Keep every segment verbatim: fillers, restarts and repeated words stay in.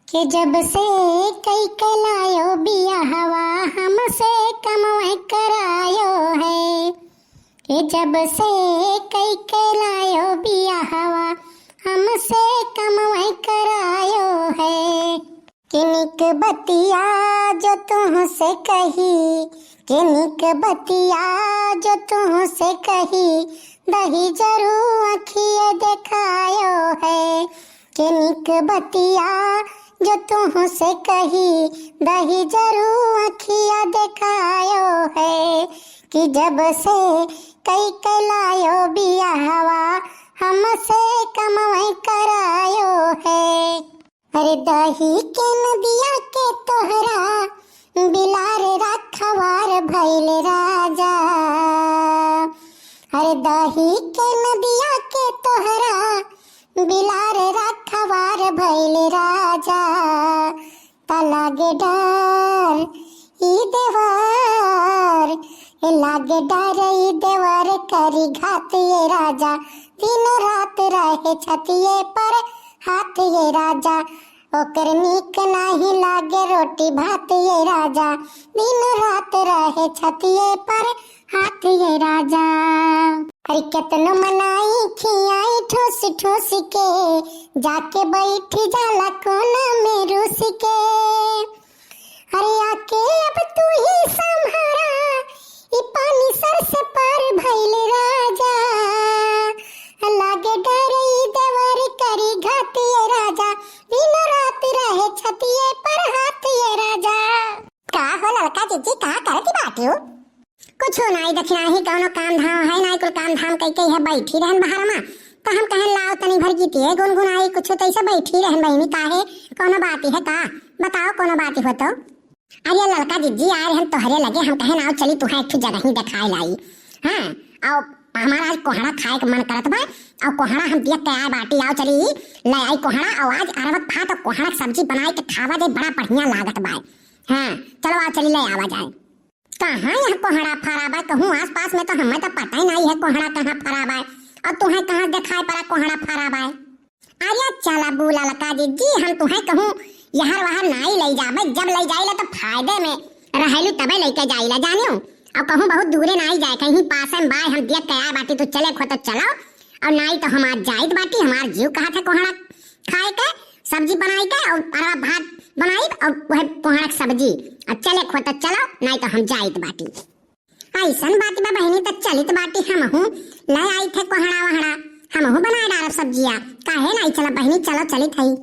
कि जब से कई के लायो बियाहवा, हमसे कमवे करायो है। कि जब से कई के लायो बियाहवा, हमसे कमवे करायो है। कि निक बतिया जो तुहसे कही, कि निक बतिया जो तुहसे कही, दही जरू अखिए देखायो है। के निक बतिया जो तुहसे कही, दही जरू अखिया देखायो है। कि जब से कई के लायो बियाहवा, हमसे कमवे करायो है। अरे दही के नदिया के तोहरा बिलार रखवार भइल राजा। अरे दही के नदिया के तोहरा बिलार रखवार भइल राजा। त लागे डर ई देवर, ए लागे डर ई देवर करी घात ये राजा। दिन रात रहे छतिये पर हाथ ये राजा। ओकर नीक नाही लागे रोटी भात ये राजा। दिन रात रहे छतिये पर हाथ ये राजा। अरे केतनो मनाई खियाई ठूस ठूस के, जाके बैठ जाला कोना में रूस के। अरे आके अब तू ही संभारा, ई पानी सर से पार भइल राजा। लागे डर ई देवर करी घात ये राजा, दिन रात रहे छतिये पर हाथ ये राजा। का हो ललका जिज्जी, का करत बाटिउ? कुछो नाई, दखिनाही कौनो काम धाम है नाई, कुल काम धाम कई के है बैठी रहन बाहर मा। तो हम कहन लाओ तनी भर गीतिये गुनगुनाई कुछो, तो ऐसे बैठी रहन बहिनी। काहे, कौनो बात है का? बताओ कौनो बात हो तो। अरे ललका जिज्जी, आए रहन तोहरे लगे, हम कहन आओ चली तुहे एक ठो जगह ही देखाए लाई। हाँ, आओ, हमारा आज कोहड़ा खाए के मन करत बा, और कोहड़ा हम देख के आए बाटी, आओ चली ले आई कोहड़ा, और आज अरवा के भात और कोहड़ा के सब्जी बनाए के खावा जाए, बड़ा बढ़िया लागत बा। हाँ, चलो आओ चली ले आवा जाए। कहाँ यहाँ कोहड़ा फरा बा? कहूँ आसपास में तो हमें तो पता ही नहीं है कोहड़ा कहाँ फरा बा। और तुहे कहाँ देखाई पड़ा कोहड़ा फरा बा? अरे चला बू ललका जिज्जी, हम तुहे कहूँ यहर वहर नाई लई जाबे, जब लई जाइला तो फायदे में रहेलू तबे लेके जाइला जानियो। और कहूँ बहुत दूरे नाई जाए, कहीं पासे में बाय हम देख के आए बाटी, तू चले खो तो चलो, और नाई तो हम आज जाइत बाटी, हमार जीव कहत है कोहड़ा खाए के, सब्जी बनाई के और अरवा भात बनाई और वह कोहड़ा के सब्जी, और चले खो तो चलो, नाई तो हम जाइत बाटी। ऐसन बात बा बहिनी, त चलित बाटी हमहू, ले आई थे कोहड़ा वहड़ा, हमहू बनाए डारब सब्जिया। काहे नाई चला बहिनी, चलो चलित हई।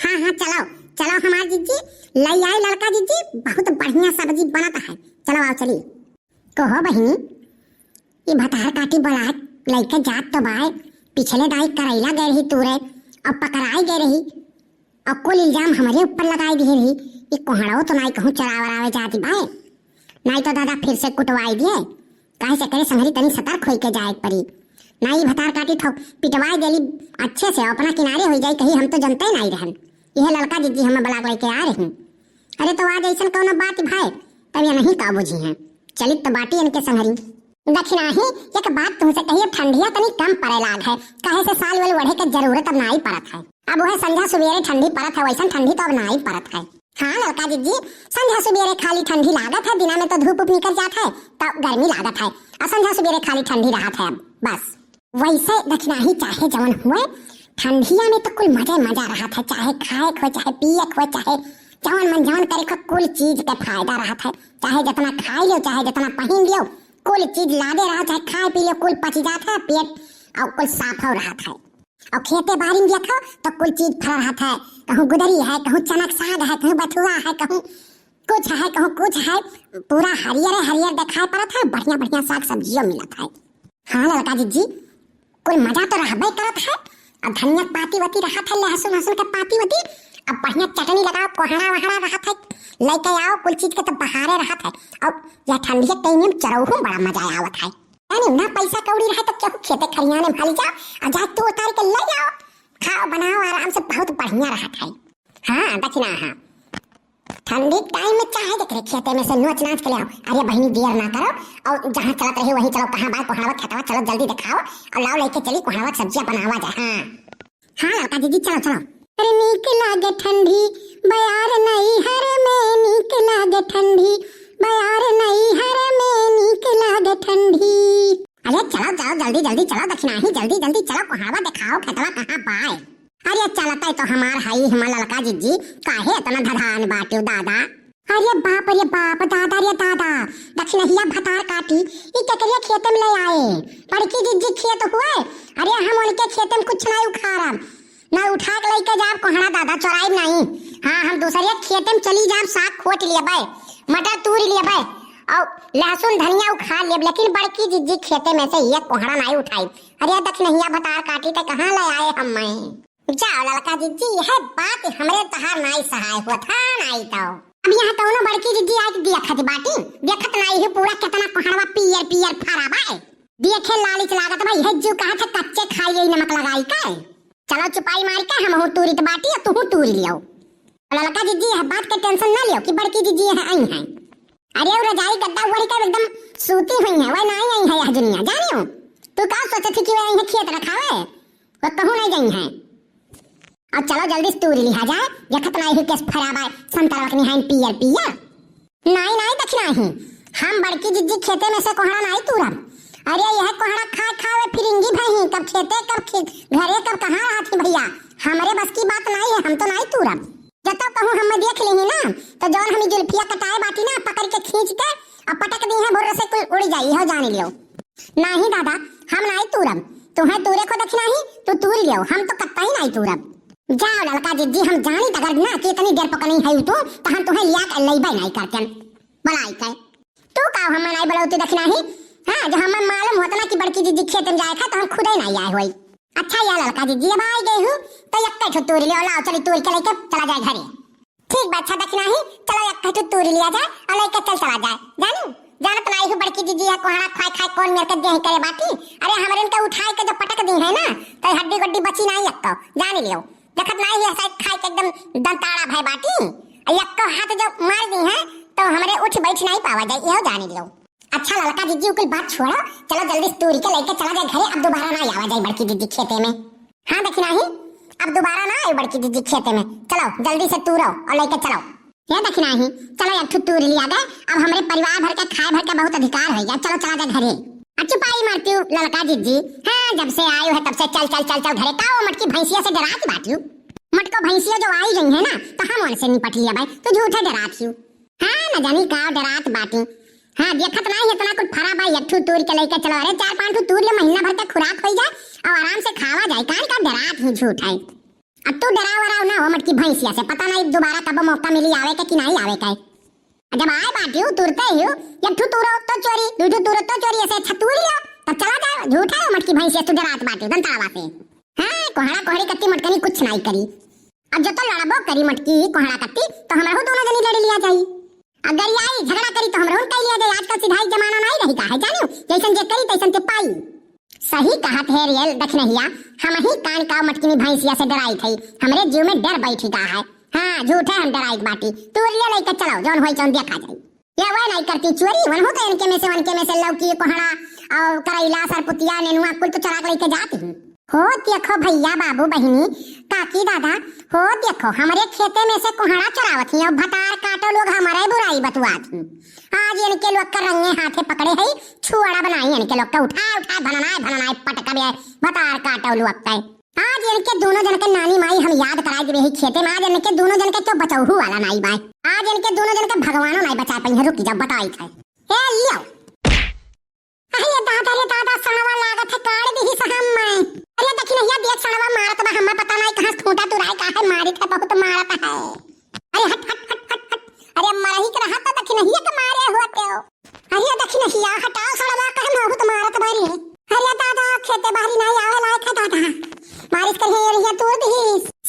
हाँ हाँ चलो, चलो हमार जिज्जी, ले आई ललका जिज्जी, बहुत बढ़िया सब्जी बनत है, चलो आओ चली। कहो बहिनी, ई भतार काटी बोला लइके जात तो बाय, पिछले दाई करैला गए रही तूरे, अब पकड़ाई गए रही, और कुल इल्जाम हमरे ऊपर लगाई दिहे रही। ई कोहड़ो तो नाई कहूँ चरावे वरावे जाती बाय, नाई तो दादा फिर से कुटवाई दिए। काहे से करे संगरी तनी सतर्क होई के जाए के पड़ी। नाई भतार काटी ठोक पिटवाई देली अच्छे से, अपना किनारे होई जाई, कही हम तो जनते ही नाई रहन। यह ललका जिज्जी हमें बलाक लेके आ रही। अरे तो आज ऐसन कौनो बात भाई, तब ये नहीं का बुझी हैं। चलित तो बाटी इनके संगरी। दखिनाही, एक बात तुमसे कहिए, ठंडिया तनी कम पड़े लाग है, काहे से साल वाल ओढ़े के जरूरत अब नाई पड़त है। अब वह संझा सुबेरे ठंडी पड़त है, वैसन ठंडी तो अब नाई पड़त है। हाँ ललका जिज्जी, संझा सुबेरे खाली ठंडी लागत है, दिना में तो धूप उप निकल जात है, तो गर्मी लागत है, और संझा सुबेरे खाली ठंडी रहत है अब, बस। वैसे दखिनाही चाहे जवन हुए, ठंडिया में तो कुल मजे मजा रहत है, चाहे खाए के हो, चाहे पिए के हो, चाहे जवन मन जवन करे के हो, कुल चीज के फायदा रहत है। चाहे जितना खाई लियो, चाहे जितना पहिन लियो, कुल चीज लादे रहो, चाहे खाए पी लियो, कुल पची जात है पेट और कुल साफ हो रहत है। और खेते बारी में देखो तो कुल चीज फरा रहत है, कहूँ गुदरी है, कहूँ चनक साग है, कहूँ बथुआ है, कहूँ कुछ है, कहूँ कुछ है, पूरा हरियर हरियर दिखाई पड़त है, बढ़िया बढ़िया साग सब्जियों मिलत है। हाँ ललका जिज्जी, कुल मजा तो रहबे करत है। अब धनिया के पाती वती रहत है, लहसुन हसुन के पाती वती, अब बढ़िया चटनी लगाओ, कोहड़ा वहड़ा रहत है, लेके आओ, कुल चीज के तो बहारे रहत है। और यह ठंडी के टाइम में चरौहू बड़ा मजा आवत है। यानी ना पैसा कौड़ी रहे तो केहू खेते खरियाने में हाली जाओ, और जाए तू उतार के ले आओ, खाओ बनाओ आराम से, बहुत बढ़िया रहत है। हाँ दखिना, हाँ। ठंडी टाइम में चाहे जेकरे खेते में से नोच नाच के ले आओ। अरे बहिनी, देर ना करो, और जहाँ चलत रही वहीं चलो, कहाँ बाय कोहड़वा खेतवा, चलो जल्दी दिखाओ और लाओ लेके चली कोहड़वा के सब्जिया बनावा जाए। हाँ हाँ ललका जिज्जी, चलो चलो। अरे नीक लागे ठंडी, बयार नैहर में नीक लागे ठंडी, बयार नैहर में नीक लागे ठंडी। अरे चलो, चलो, जल्दी, जल्दी चलो, दखिनाही, जल्दी, जल्दी चलो, कोहड़वा देखाओ, खेतवा कहाँ बाय? अरे चलतै तो हमार हई, हमार ललका जिज्जी, काहे इतना धधान बाट्यो दादा? अरे बाप रे बाप, दादा रे दादा, दखिनहिया भतार काटी, ई केकरे खेते में ले आए? बड़की जिज्जी खेत हुए? अरे हम उनके खेते में कुछ नहीं उखाड़ब, ना उठा के लेके जाब कोहड़ा दादा, चोराइब नहीं। हाँ, हम दूसरे खेते में चली जाब, साग खोट लेबै, मटर तूर लेबै, और लहसुन धनिया उखाड़ लेब, लेकिन बड़की जिज्जी खेते में से एक कोहड़ा नहीं उठाइब। अरे दखिनहिया भतार काटी, ते कहाँ ले आए हम मैं? जाओ ललका जिज्जी, यह बात हमरे तहार नाई सहाय होत, हाँ नाई तो। अब यहाँ कौनो बड़की जिज्जी आके देखत बाटी, देखत नाई है पूरा कितना कोहड़वा पियर पियर फरा बा। देखे लालिच लागत बा, यह जीव कहा थे कच्चे खाई यही नमक लगाई के। चलो चुपाई मार के हमहू तूरित बाटी, तूहू तूर लियो। ललका जिज्जी यह बात के tension ना लियो कि बड़की जिज्जी यह आई हैं। अरे वो रजाई गद्दा ओढ़ के एकदम सूती हुई हैं, वह नाई आई है यह दुनिया, जानियो। तू का सोचत थी कि वह आई है खेत रखावे? वो कहूँ नहीं गई हैं। अब चलो जल्दी से तूर लिहा जाए, देखत नाई हुई केस फराबा संतरा के निहाइन पियर पियर। नाई, नाई, दखिनाही, हम बड़की जिज्जी खेते में से कोहड़ा नाई तूरब। अरे यह कोहड़ा खाए खाए फिरिंगी भई, कब खेते, कब खे-, घरे, कब कहाँ रहत ही भैया, हमरे बस की बात नाई है, हम तो नाई तूरब। जब तो कहूँ हम देख ली ना, तो जौन हम जुल्फिया कटाए बाटी ना, पकड़ के खींच के और पटक दी है, भुर्र से कुल उड़ जाई हो, जान लियो। नाही दादा, हम नाही तूरब। तुहें तूरे को दखिनाही, तू तूर लियो, हम तो कत्ता ही नाही तूरब। जाओ ललका जिज्जी, हम जानी तगर ना कि इतनी देर पकनी है तू, तो हम तुहें लिया के लइबे नाही करतन। बलाई के। तू का हमें नाही बोलौती दखिनाही? हाँ, जो हमें मालूम होता ना कि बड़की जिज्जी खेत में जाए था, तो हम खुदे नाही आए होई। अच्छा या ललका जिज्जी, अब आई गई हूँ, तो यक्के ठो तूर लियो, लाओ चली तूर के लेके चला जाए घरे। ठीक बा, अच्छा दखिनाही, चलो एक ठो तूर लिया जाए और लेके चल चला जाए। जानू, जानत नाही हूँ बड़की जिज्जी है कोहड़ा खाए खाए कौन मेर के देह करे बाटी। अरे हमरे इनके उठाए के जो पटक दी है ना, तो हड्डी गुड्डी बची नाही यक्को, जान लियो। देखत नाही है शायद खाए के एकदम दंताड़ा भय बाटी। और यक्को हाथ जो मार दी है, तो हमरे उठ बैठ नाही पावा जाए, यो जान लियो। अच्छा ललका जिज्जी, उ कुल बात छोड़ो, चलो जल्दी से तूरी के लेके चला जाए घरे, अब दोबारा ना आवा जाए बड़की जिज्जी खेते में। हाँ दखिनाही, अब दोबारा ना आए बड़की जिज्जी खेते में, चलो जल्दी से तूरो और लेके चलो। ये दखिनाही, चलो एक ठो तूर लिया गए, अब हमरे परिवार भर के खाए भर के बहुत अधिकार हो गया, चलो चला जाए घरे। अच्छी पाई मारती हूँ ललका जिज्जी, हाँ जब से आयो है तब से चल चल चल चल घरे, का वो मटकी भैंसिया से डरात बाटी हूँ? मटको भैंसिया जो आई गई है ना, तो हम उनसे निपट लिया भाई, तू झूठे डरात हूँ। हाँ, न जानी का डरात बाटी। हाँ, देखत नाही इतना कुछ फरा बा, एक ठू तूर के लेके चलो। अरे, चार पांच ठू तूर ले, महीना भर के खुराक होई जाए और आराम से खावा जाए। कान का डरात ही झूठ है। अब तू डराव वराव ना हो मटकी भैंसिया से, पता नाही दोबारा कब मौका मिली आवे के कि नाही आवे के। जब आए बाटी हो, तुरते ही हो, एक ठू तूरो तो चोरी, दू ठू तूरो तो चोरी, ऐसे अच्छा तूर लियो, तब चला जाओ। झूठ है मटकी भैंसिया, तू डरात बाटी दंतावा से। हाँ, कोहड़ा कोहड़ी कत्ती मटकनी कुछ नाही करी। अब जो तो लड़बो करी मटकी कोहड़ा कत्ती, तो हमरहू दोनों जनी लड़ लिया जाई। अगर ये आई झगड़ा करी तो हमरहू कह लिया जाए, आजकल सिधाई जमाना नाही रही का है, जानियो, जैसन जे करी तैसन के पाई। सही कहत है रियल दखिनहिया, हम ही कान का मटकिनी भैंसिया से डराई थई, हमरे जीव में डर बैठी का है। हाँ, झूठे हम डराई बाटी, तू ले लेके चलो, जौन होई जौन देखा जाई। ये वह नाही करती चोरी, वनहु तो इनके में से, वनके में से लौकी, कोहड़ा और करैला, सरपुतिया, नेनुआ कुल तो चुरा के लेके जाती ही। हो देखो भैया, बाबू, बहिनी, काकी, दादा, हो देखो, हमरे खेते में से कोहड़ा चुरावत ही और भतार काटो लोग हमरे बुराई बतुआत ही। आज इनके लोग का रंगे हाथे पकड़े है, छुआड़ा बनाई इनके लोग का, उठाए उठाए भननाए भननाए पटकबे भतार काटो लोग का। आज इनके दोनों जन के नानी माई हम याद कराई देबे ही खेते में, आज इनके दोनों जन के क्यों बचाऊ वाला नाही बाय, आज इनके दोनों जन के भगवानो नाही बचा पाई है। रुकी जाओ, बताई थे। ए लियो। अरे दादा रे दादा, सड़वा लागत है, काट दी ही सहम में। अरे दखिनहिया देख, सड़वा मारत बा, हमें पता नाही कहाँ से खूंटा तुराए का है, मारित है, बहुत मारत है। अरे हट हट हट हट हट। अरे मरही के रहा तो दखिनहिया के मारे होते हो। अरे दखिनहिया हटाओ सड़वा, कहे बहुत मारत बारी। अरे दादा, खेते बाहरी नाही आवे लायक है दादा। मारिस कर हे रहिया तोड़ दी।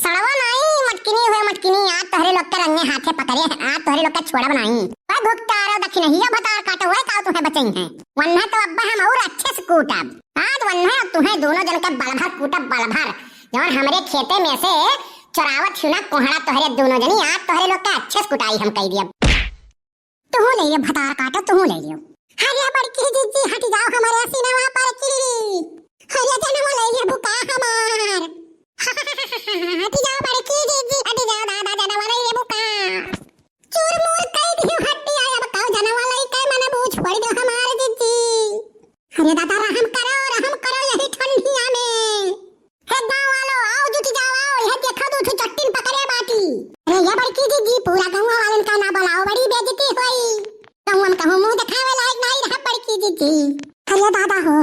सड़वा नाही, मटकिनी हुए मटकिनी, आज तोहरे लोग के रंगे हाथे पकड़े हैं, आज तोहरे लोग के छोड़ब नाही। ओए घुघटारो दखिनहिया भतार काटो, ओए काव तुहें बचई हैं। वन्हे तो अब्बा हम और अच्छे से कूटब। आज वन्हे अब तुहें दोनों जन के बल भर कूटब, बल भर। जौन हमरे खेते में से चोरावत हियो ना कोहड़ा तोहरे दोनों जनी, आज तोहरे लोग के अच्छे से कुटाई हम कई दियब। तुहू ले लियो भतार काटो, तुहू ले लियो। अरे बड़की जिज्जी हट जाओ हमारे सीनवा पर की। अरे जनवा ले लियो बुका हमार। हट जाओ बड़की जिज्जी, हट जाओ दादा, जनवा ले लियो। जी, पूरा गौवा वालन का ना बोलाओ, बड़ी बेइज्जती होई। गौवा में कहूँ मुँह देखावे लायक नाहीं रहा बड़की जिज्जी। अरे दादा हो,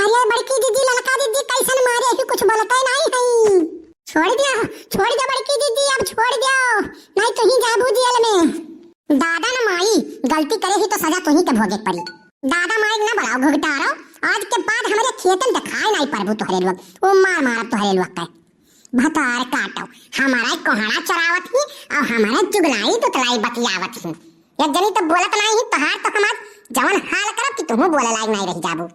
अरे बड़की जिज्जी, ललका जिज्जी कैसन मारे ही, कुछ बोलते नाहीं है। छोड़ दिया, छोड़ दिया बड़की जिज्जी, अब छोड़ दियो, नाहीं तुहीं जाबू जेल में। दादा न माई, गलती करे ही तो सजा तुहीं के भोगे के पड़ी। दादा माई न बोलाओ घुघटारो, आज के बाद हमरे खेतन देखाए नाहीं परबू तोहरे लोग, वो मार मारब तोहरे लोग के। भतार काटो, हमारा ही कोहड़ा चरावत ही और हमारा चुगलाई तुतलाई बतियावत ही। एक जनी तो बोलत नाहीं ही, तोहार तो हम आज जवन हाल करब कि तुहूँ बोले लायक नाहीं रह जाबू।